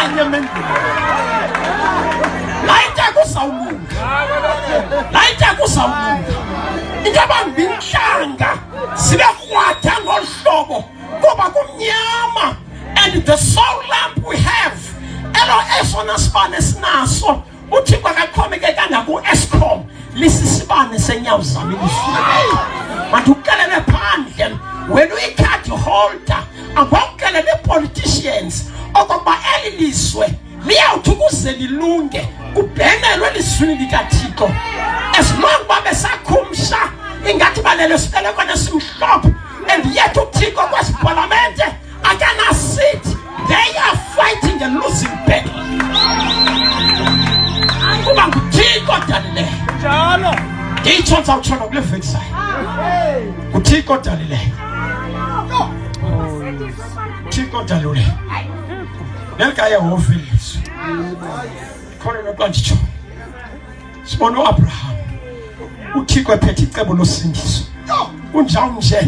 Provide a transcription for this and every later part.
Ukukhanya emendweni. Layita kuzawulunga. Layita kuzawulunga. Into abambi intlanga zibe krwada ngolu hlobo kuba kumnyama and the sole lamp we have elo esona sibane sinaso uthixo akaxhomekekanga ku-escom lisisibane senyawo zam ilizwi mandikuxelele phandle wena uyi-card holder angokuxelele ii-politicians okokuba eli lizwe liyawuthi ukuze lilunge kubhenelwe elizwini likathixo as long uba besakhumsha ingathi balele sibelekwane simhlophe and yet uthixo kwezi palamente akanasithi they are fighting a losing battle kuba nguthixo odalileyo Njalo. nditsho ndizawutshona kule veki zayo nguthixo odalileyo thixo odalileyo nelikayehova ilizwi khona noxa nditsho sibona uAbraham uThixo ephethe icebo losindiso kunjalo nje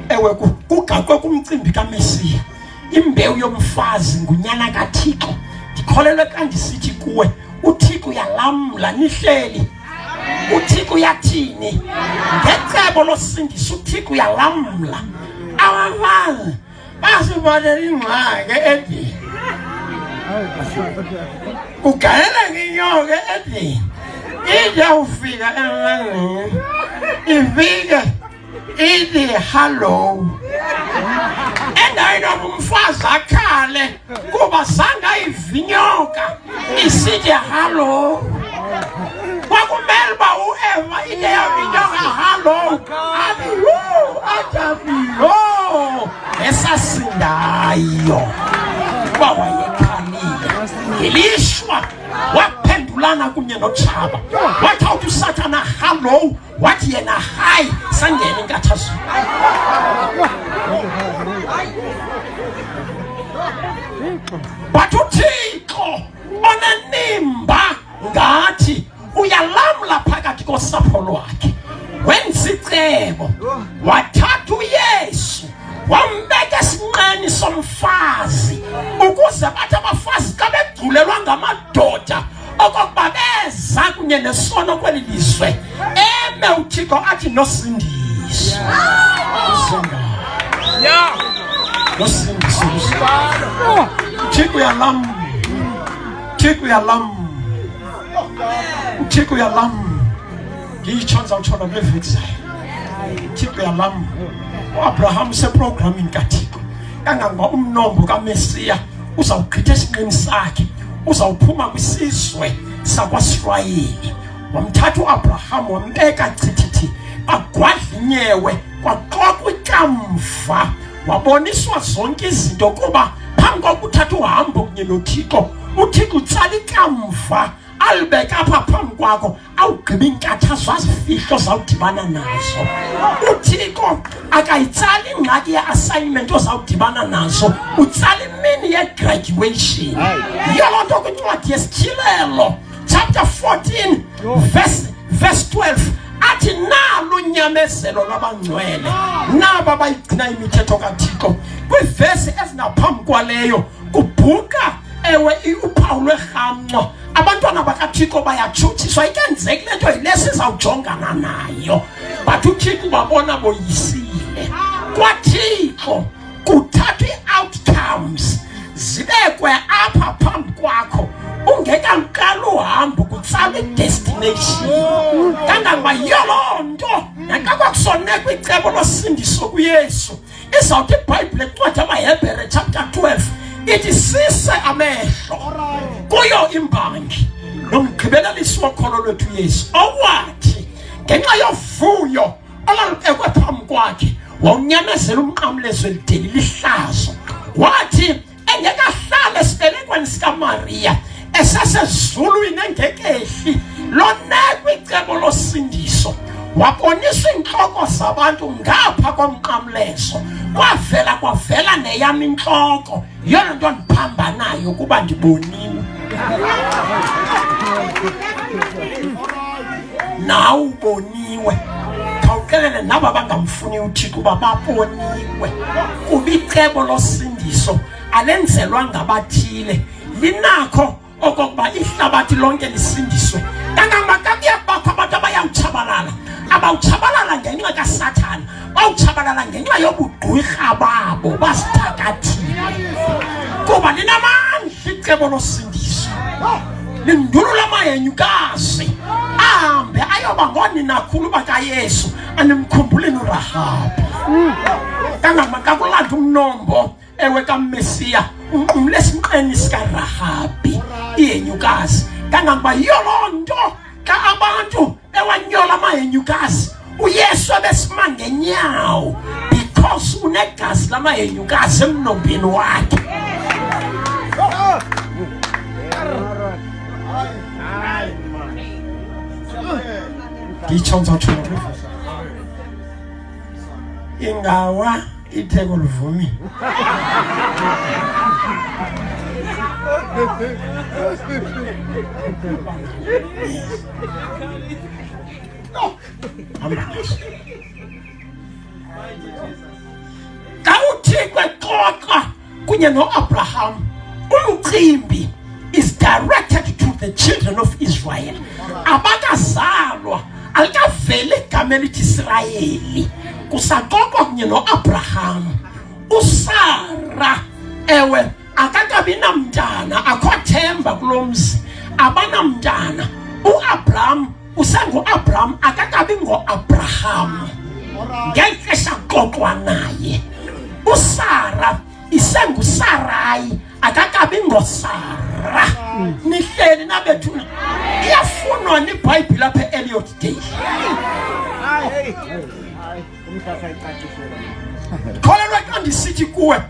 ewe kugaqwe kumcimbi kaMesiya imbewu yomfazi ngunyana kaThixo ndikholelwe xa ndisithi kuwe uThixo uyalamla nihleli uThixo uyathini ngecebo losindiso uThixo uyalamla awawazi basibalela ingxaki endlini kugaleleka inyoka endlini iyawufika emangeni ifike ithi hallo endaweni yoba umfazi akhale kuba zange ayivinyoka isithi hallo kwakumele uba ueva into yavinyoka hallo athi wu adamu lo esasindayo uba wayekhalile ngelishwa waphendulana kunye notshaba wathi awuthi usathana hallo wathi yena hayi sangena inkathazo but uthixo onenimba ngathi uyalamla phakathi kosapho lwakhe wenza icebo wathatha uyesu wambeka esinqeni somfazi ukuze bathi abafazi xa begculelwa ngamadoda okokuba beza kunye nesono kweli lizwe eme uthixo athi nosindiso nosindiso uthixo uyalamla uthixo uyalamla uthixo uyalamla ngiyitsho ndizawutshona kule veki zayo uthixo uyalamla uabraham useprogramini kathixo kangangoba umnombo kamesiya uzawugqitha esinqeni sakhe uzawuphuma kwisizwe sakwasirayeli wamthatha uabraham wambeka chithithi bagwadlinyewe kwaxoxwa ikamva waboniswa zonke izinto kuba phambi kokuthatha uhambo kunye nothixo uthixo utsala ikamva alibeke apha phambi kwakho awugqiba iinkathazo azifihlo zawudibana nazo uthixo akayitsali ingxaki ye-assignment ozawudibana nazo utsala imini ye-graduation yiyo loo nto kwincwadi yesityhilelo chapter 14 verse 12 athi nalu unyamezelo lwabangcwele naba bayigcina imithetho kathixo kwiivesi ezingaphambi kwaleyo kubhuka ewe uphawu lwerhamncwa abantwana bakathixo bayatshutshiswa ikenzeki le nto yile sizawujongana nayo but uthixo ubabona boyisile kwathixo kuthathwa ii-outcomes zibekwe apha phambi kwakho ungekaluqala uhambo kutsala idestination kangangoba yiyo loo nto naxa kwakusonekwa icebo losindiso kuyesu izawuthi ibhayibhile incwadi yamahebhere chapter 12 ithi sise amehlo kuyo imbangi nomgqibelelisi wokholo lwethu yesu owathi ngenxa yovuyo olalubekwe phambi kwakhe wawunyamezela umnqamlezo elideli lihlazo wathi engekahlala esibelekweni sikaMariya esasezulwini engekehli lonekwa icebo losindiso wabonisa iintloko zabantu ngapha komnqamlezo kwavela kwavela neyam intloko yeyona nto ndiphambanayo kuba ndiboniwe nawe uboniwe khawuxelele naba bangamfuni uthixo uba baboniwe kuba icebo losindiso alenzelwa ngabathile Linakho okokuba ihlabathi lonke lisindiswe. Kangangoba xa kuya kubakho abantu abayawutshabalala, abawutshabalala ngenxa kaSathana, bawutshabalala ngenxa yobugqwirha babo basithakathile. Kuba linamandla icebo losindiso. Lindulula amahenyukazi ahambe ayoba ngooninakhulu bakaYesu. Animkhumbulini uRahabhi. Kangangoba xa kulanda umnombo ewe kaMesiya unqumle esinqeni sikaRahabhi ihenyukazi kangangoba yiyo loo nto xa abantu bewanyola amahenyukazi uYesu ebesima ngenyawo because unegazi lamahenyukazi emnombeni wakhe. Nditsho ndizawutsho ingawa itheko livumile. Hamba naso. Xa uThixo exoxa kunye noAbraham, umcimbi is directed to the children of Israel. Abakazalwa, alikaveli igama elithi Israyeli. Kusaxoxwa kunye noAbraham. uSara ewe akakabi namntana, akho themba kulo mzi, abanamntana. uAbraham usenguAbraham, akakabi ngoAbraham ngeli xesha kuxoxwa naye. uSara isenguSarayi, akakabi ngoSara. Nihleli nabethuna, iyafunwa nibhayibhile apha e-Elliot Dale. Kholelwa xa ndisithi kuwe,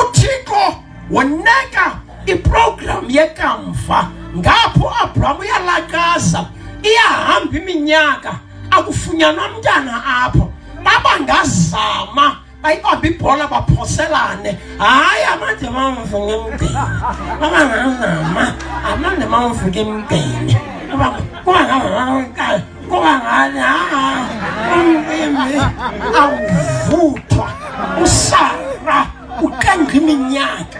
uThixo woneka iprogram yekamva. Ngapho uAbraham uyalaqaza, iyahamba iminyaka, akufunyanwa mntana apho. Babangazama bayibambe ibhola baphoselane, hayi amade bamvuke emgceni, babangazama amade bamvuke emgceni, kuba ngathi umcimbi awuvuthwa. uSara uqengqa iminyaka.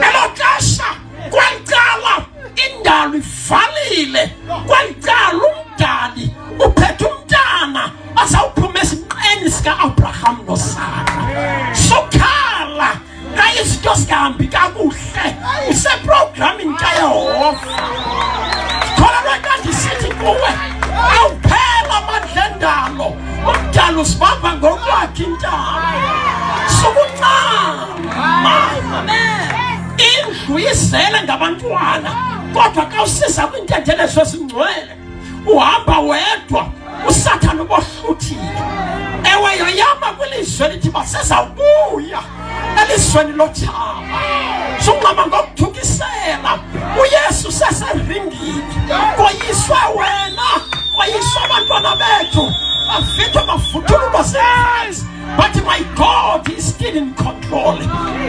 Elo xesha kweli cala indalo ivalile, kweli cala umdali uphethe umntana azawuphuma esinqeni sika-Abraham noSara. Sokhala xa izinto zingahambi kakuhle, useprogramini kaYehova. Kholelwa xa ndisithi kuwe, awuphela amandla endalo, umdala usibamba ngokwakhe intamo. Sukuncama, indlu izele ngabantwana, kodwa xa usiza kwiintendelezo ezingcwele uhamba wedwa, uSathana ubohluthile. Ewe, yoyama kwilizwe elithi basezawubuya elizweni lotshaba. Sungxama ngokuthukisela, uYesu seseringini. Koyiswe wena, koyiswe abantwana bethu, bavithwe bavuthululwa ziintlantsi, but my God is still in control.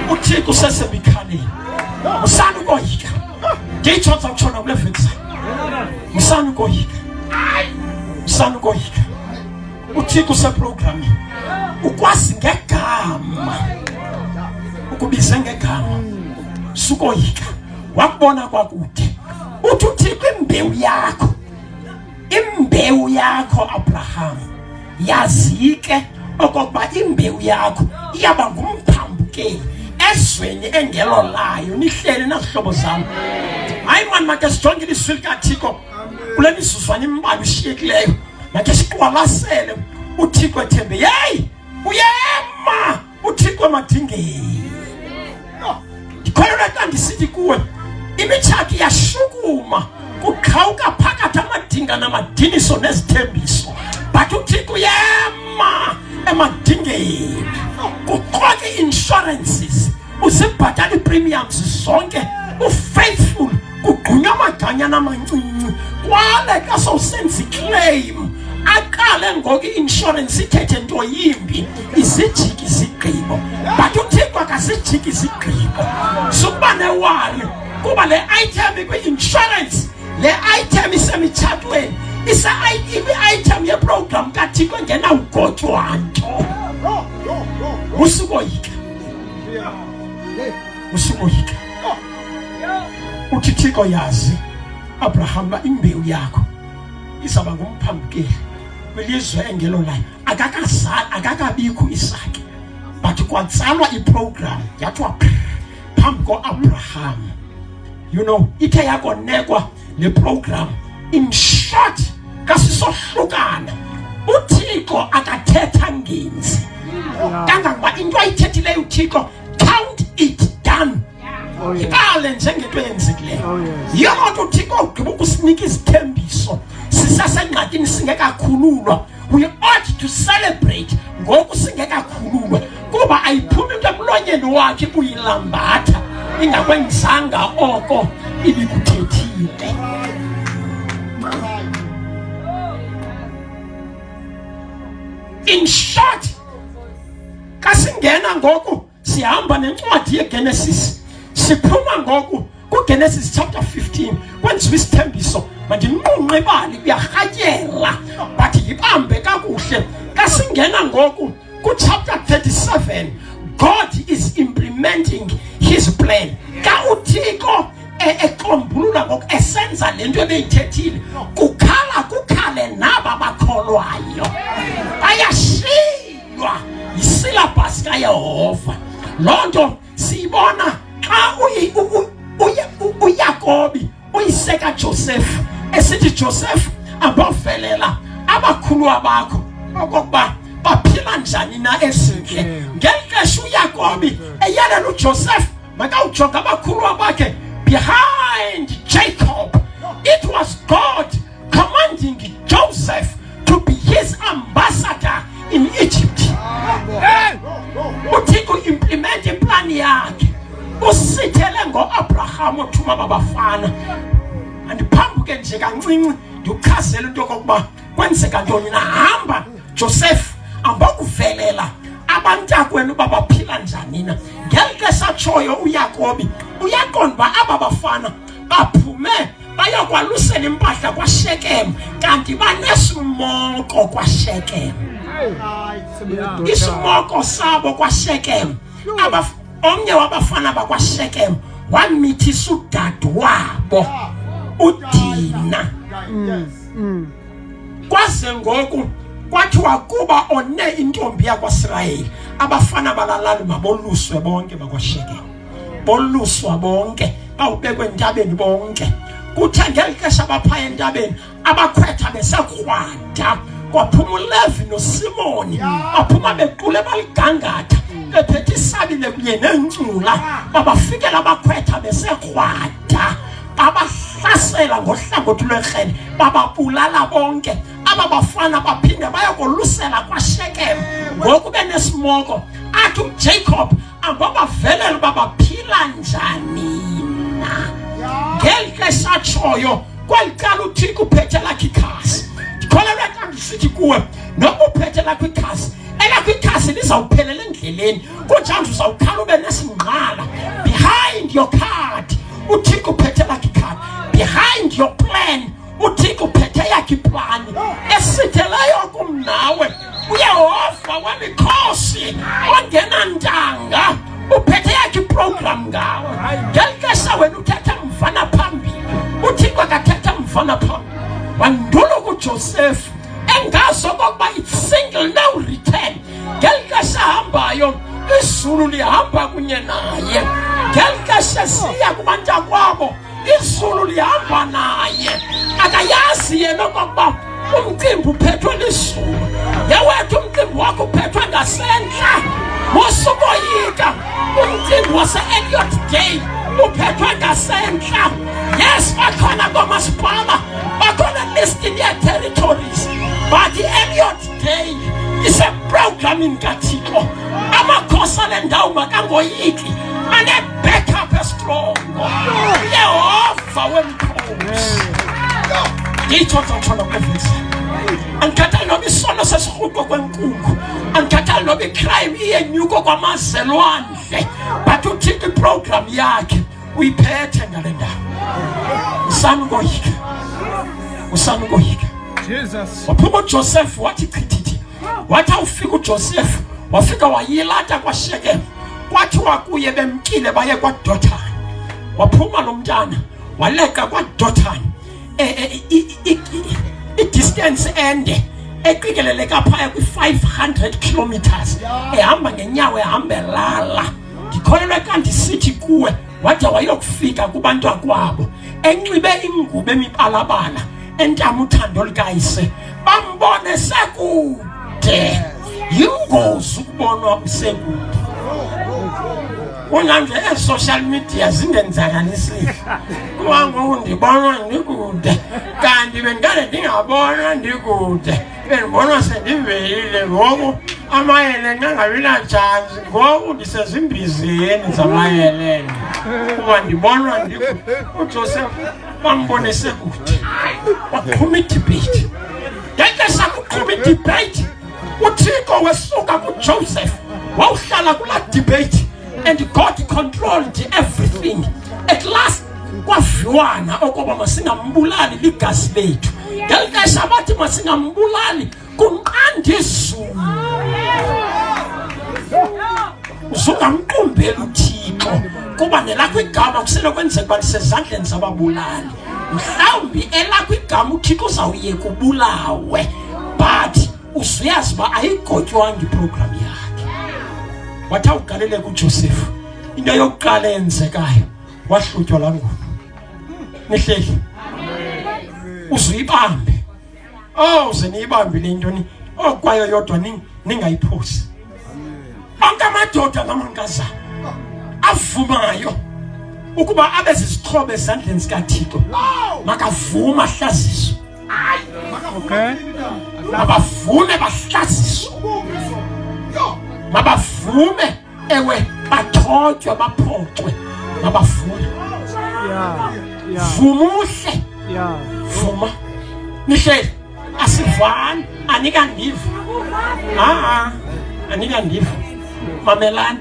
uThixo usesemikhaleni. Musani ukoyika. Nditsho ndizawutshona kule veki. Musani ukoyika, musani ukoyika. uThixo useprogramini, ukwazi ngegama, ukubize ngegama. Sukoyika, wakubona kwakude. Uthi uThixo, imbewu yakho, imbewu yakho Abraham, yazike okokuba imbewu yakho iyaba ngumphambukeli ezweni engelo layo. Nihleli nazihlobo zam? Hayi mani, make sijonge ilizwi likaThixo kule mizuzwana imbalwa ishiyekileyo. Make siqwalasele uThixo ethembe. Yeyi, uyema uThixo emadingeni. Ndikholelwa xa ndisithi kuwe, imitshato iyashukuma, kuqhawuka phakathi amadinga namadiniso nezithembiso, but uThixo uyema emadingeni. Kuqoke i-insurances, uzibhatala ii-premiums zonke, ufaithful, kugqunywa amaganyana amancinci, kwale xa sowusenza iclaim, aqale ngoku i-insurance ithethe nto yimbi, izijiki izigqibo, but uThixo akazijiki izigqibo. Sukuba newari kuba le item ikwi-insurance, le item isemitshatweni, ikwi-item yeprogram kaThixo engenawugotywa nto. Musukoyika, musukoyika. Uthi Thixo, yazi Abraham uba imbewu yakho izawuba ngumphambukeli kwilizwe engelo layo. Akakazali, akakabikho uIsake, but kwatsalwa iprogram yathiwa phambi koAbraham. You know, ithe yakonekwa le program, in short, kasisohlukana. UThixo akathetha ngenzi kangangoba into ayithethileyo uThixo, count it done. Ibale njengento eyenzekileyo. Yiyo loo nto uThixo ugqiba ukusinika izithembiso sisesengxakini singekakhululwa. We ought to celebrate ngoku singekakhululwa, kuba ayiphumi into emlonyeni wakhe kuyilambatha ingakwenzanga oko ibikuthethile. In short, xa singena ngoku sihamba nencwadi yeGenesis, siphuma ngoku kuGenesis chapter 15, kwenziwa isithembiso. Mandinqunqe ibali, kuyarhatyela, but yibambe kakuhle. Xa singena ngoku kuchapter 37, God is implementing his plan. Xa uThixo exombulula ngoku esenza le nto ebeyithethile, kukhala kukhale naba bakholwayo, bayashiywa yisilabhasi kaYehova. Loo nto siyibona xa uYakobi uyise kaJoseph esithi, Joseph, abovelela abakhuluwa bakho okokuba baphila njani na ezindle. Ngeli xesha uYakobi eyalela uJoseph makawujonga abakhuluwa bakhe, behind Jacob it was God commanding Joseph to be his ambassador in Egypt. UThixo implement iplani yakhe, usithele ngoAbraham othuma babafana. Andiphambuke nje kancinci, ndikuchazele into yokokuba kwenzeka ntoni na. Hamba Joseph, ambokuvelela abantakwenu uba baphila njani na. Ngeli xesha atshoyo uYakobi, uyaqonda uba aba bafana baphume bayokwalusela impahla kwaShekem, kanti banesimoko kwaShekem. Isimoko sabo kwaShekem, omnye wabafana bakwaShekem wamithisa udade wabo uDina. Kwaze ngoku kwathiwa kuba one intombi yakwaSirayeli, abafana balalali maboluswe bonke bakwaShekem. Boluswa bonke, bawubekwe entabeni bonke. Kuthe ngeli xesha baphaya entabeni, abakhwetha besekrwada, kwaphuma uLevi noSimoni, baphuma bequle baligangatha, bephethe isabile kunye neencula. Babafikela abakhwetha besekrwada, babahlasela ngohlangothi lwekrele, bababulala bonke. Aba bafana baphinde bayokolusela kwaShekem ngoku benesimoko. Athi uJacob angobavelela uba baphila njani na. Ngeli xesha atshoyo, kweli cala uThixo uphethe lakho ikhasi. Ndikholelwa xa ndisithi kuwe, noba uphethe lakho ikhasi, elakho ikhasi lizawuphelela endleleni, kunjanje uzawukhala ube nesingqala. Behind your card uThixo uphethe lakho ikhadi, behind your plan uThixo uphethe yakhe iplani esitheleyo kumnawe. uYehova wemikhosi ongenantanga uphethe yakhe iprogram ngawe. Ngeli xesha wena uthetha mvana phambili, uThixo akathetha mvana phambili. Wanduluka uJoseph engazi okokuba it's single no return. Ngeli xesha ahambayo, izulu lihamba kunye naye. Ngeli xesha esiya kubantakwabo, izulu lihamba naye. Akayazi yena okokuba umcimbi uphethwe lizulu. Yewethu, umcimbi wakho uphethwe ngasentla, musukoyika. Umcimbi wase-Elliot Day uphethwe ngasentla. Yes, bakhona koomasipala, bakhona listini yee-territories, but i-Elliot Day iseprogramini kaThixo. Amakhosi ale ndawo makangoyiki, ane-backup estrongo, uYehova wemkhosi. Nditsho ndotshona kule vesi, andikhathali noba isono sesirhuqo kwenkungu, andikhathali noba icrime iyenyuko kwamazelwandle, but uThixo iprogram yakhe uyiphethe ngale ndawo. Usanukoyika, usanukoyika. Jesus. Waphuma uJoseph wathi chithithi. Wathi awufika uJoseph, wafika wayilata kwaShekem. Kwathiwa kuye bemkile baye kwaDothani. Waphuma lo mntana. Waleqa kwaDothan, i-distance ende eqikeleleka phaya kwi-500 kilometers, ehamba ngenyawo, ehamba elala. Ndikholelwa xa ndisithi kuwe wade wayokufika kubantu akwabo enxibe ingubo emibalabala, entama uthando likayise, bambone sekude. Yingozi ukubonwa usekude. Kunanje ezi-social media zindenzakalisile, kuba ngoku ndibonwa ndikude, kanti bendikade ndingabonwa ndikude, bendibonwa sendivelile. Ngoku amayele nqangabi natshansi, ngoku ndisezimbizeni zamayelele kuba ndibonwa ndikude. UJoseph bambone sekude, kwaqhuma idebate. Ngexesha kuqhuma idebate, uThixo wesuka kuJoseph, wawuhlala kulaa debate, and God controlled everything. At last kwaviwana okoba masingambulali, ligazi lethu. Ngeli xesha bathi masingambulali, kunqanda izulu. Uzungamqumbeli uThixo, kuba nelakho igama kusenokwenzeka uba lisezandleni zababulali. Mhlawumbi elakho igama uThixo uzawuyeka ubulawe, but uzuyazi uba ayigotywanga iprogram yakhe. Wathi awugaleleka uJoseph, into yokuqala eyenzekayo, wahlutywa laa ngubo. Nihleli, uzuyibambe. Oh, ze niyibambile into ni okwayo yodwa, ningayiphosi. Onke amadoda namankazana avumayo ukuba abe zizixhobo ezandleni zikaThixo makavuma ahlaziswe. Mabavume bahlaziswe, mabavume, ewe, bathotywe, baphoxwe, mabavume. Vuma uhle. Vuma. Nihleli, asivani, anikandiva? Aa, anikandiva? Mamelani,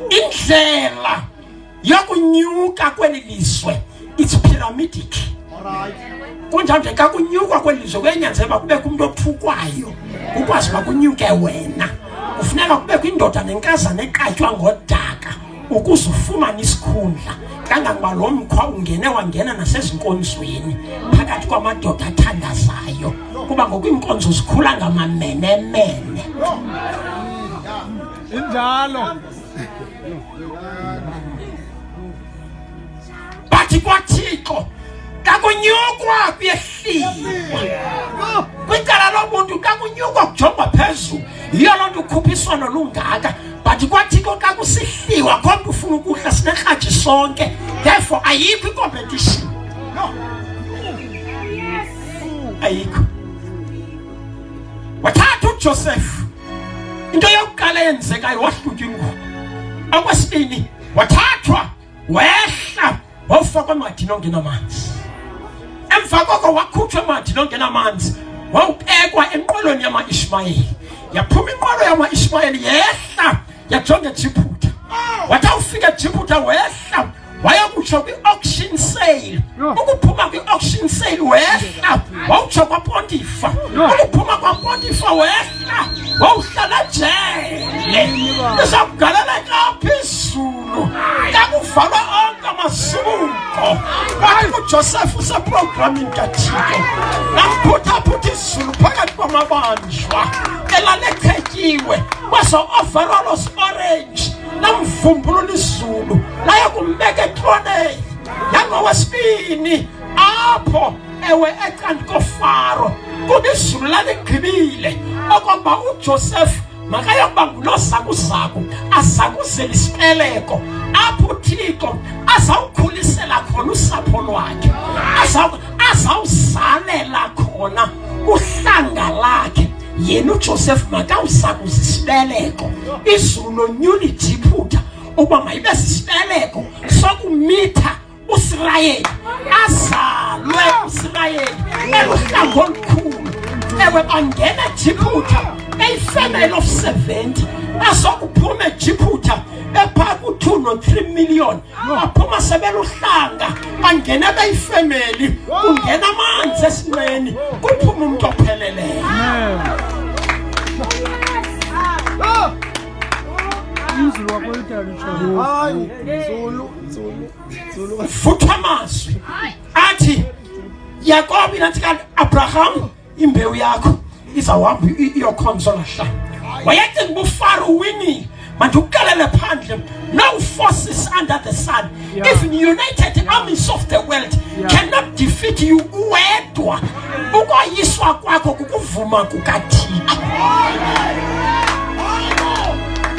indlela yokunyuka kweli lizwe, it's pyramidic. Kunjalo nje, xa kunyukwa kweli lizwe kuyanyanzeleka uba kubekho umntu othukwayo ukwazi uba kunyuke wena. Kufuneka kubekho indoda nenkazana eqatywa ngodaka ukuze ufumane isikhundla. Kangangoba lo mkhwa ungene wangena nasezinkonzweni phakathi kwamadoda athandazayo, kuba ngoku iinkonzo zikhula ngamamenemene. Injalo. Bathi kwaThixo xa kunyukwa kuyehliwa. Kwicala lobuntu xa kunyukwa kujongwa phezulu, yiyo loo nto ukhuphiswano lungaka. But kwaThixo xa kusihliwa, kho mntu ufuna ukuhla, sinerhaji sonke. Therefore ayikho icompetition, ayikho. Wathatha uJoseph, into yokuqala eyenzekayo, wahlutywa ingubo. Okwesibini, wathathwa wehla wawufakwa emadini ongenamanzi. Emva koko wakhutshwa emadini ongenamanzi, wawubekwa enqwelweni yama-Ishmayeli. Yaphuma inqwelo yama-Ishmayeli, yehla yajonga eJiphutha. Wathi awufika eJiphutha, wehla wayokutsho kwi-auction sale. Ukuphuma kwi-auction sale, wehla wawutsho kwaPontifa. Ukuphuma kwaPontifa, wehla wawuhlala jele. Lizakugaleleka phezulu xa kuvalwa onke amasuko. Wathi uJoseph useprogramini kaThixo, lamphuthaphutha izulu phakathi kwamabanjwa, elalechetyiwe kwezo overalls orange, lamvumbulula izulu, layokumbeka etroneni yangowesibini apho, ewe, ecanti koFaro, kuba izulu laligqibile okokuba uJoseph makayokuba ngunozakuzaku, azakuzela isibeleko apho uThixo azawukhulisela khona usapho lwakhe, azawuzalela khona uhlanga lakhe. Yena uJoseph makawuzakuza isibeleko. Izulu lonyula iJiphutha ukuba mayibe sisibeleko sokumitha uSirayeli, azalwe uSirayeli eluhlango olukhulu. Ewe, bangena eJiphutha beyifamily of 70, bazokuphuma eJiphutha bephaa ku-2 no-3 million. Baphuma sebeluhlanga, bangena beyifemeli. Kungena amanzi esinqeni, kuphuma umntu opheleleyo. Umzulu wakwelutela lutsho. Hayi, Zulu, Zulu, Zulu. Futha amazwi athi Yakobi nathi ka-Abraham imbewu yakho izawuhamba iyokhonza olahla wayecinga uba ufaro uwinile mandikuxelele phandle no forces under the sun yeah. even united yeah. armies of the world yeah. cannot defeat you uwedwa ukoyiswa kwakho kukuvuma kukathixo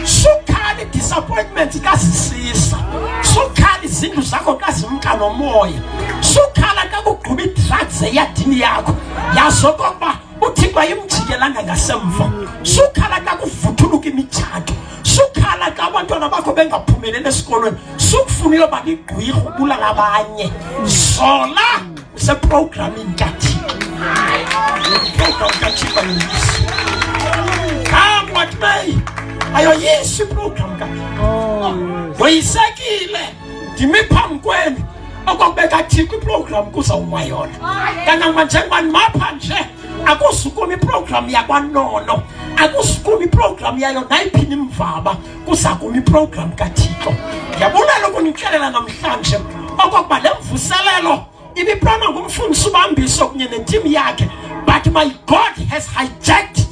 sukhala i-disappointment kazisisa sukhala izindlu zakho kazimka nomoya sukhala xa kugquba ii-drugs eyadini yakho yazi okokuba uthixo ayimjikelanga ngasemva sukhala xa kuvuthuluka imitshato sukhala xa abantwana bakho bengaphumeleli esikolweni sukufuna uyoba ligqwirha ubulala abanye zola useprogramini kathixo iprogram kathixo ayoyiswa come what may ayoyiswa iprogram kathixo Oh, ndoyisekile ndimi phambi kwenu okokubeka thixo iprogram kuzawuma yona kangangoba njengoba ndimapha nje akuzukuma iprogram yakwanono akuzukuma iprogram yayo nayiphina imvaba kuza kuma iprogram kathixo ndiyabulela ukunixelela namhlanje okokuba le mvuselelo ibiplanwa ngumfundisi ubambiso kunye netimu yakhe but my god has hijacked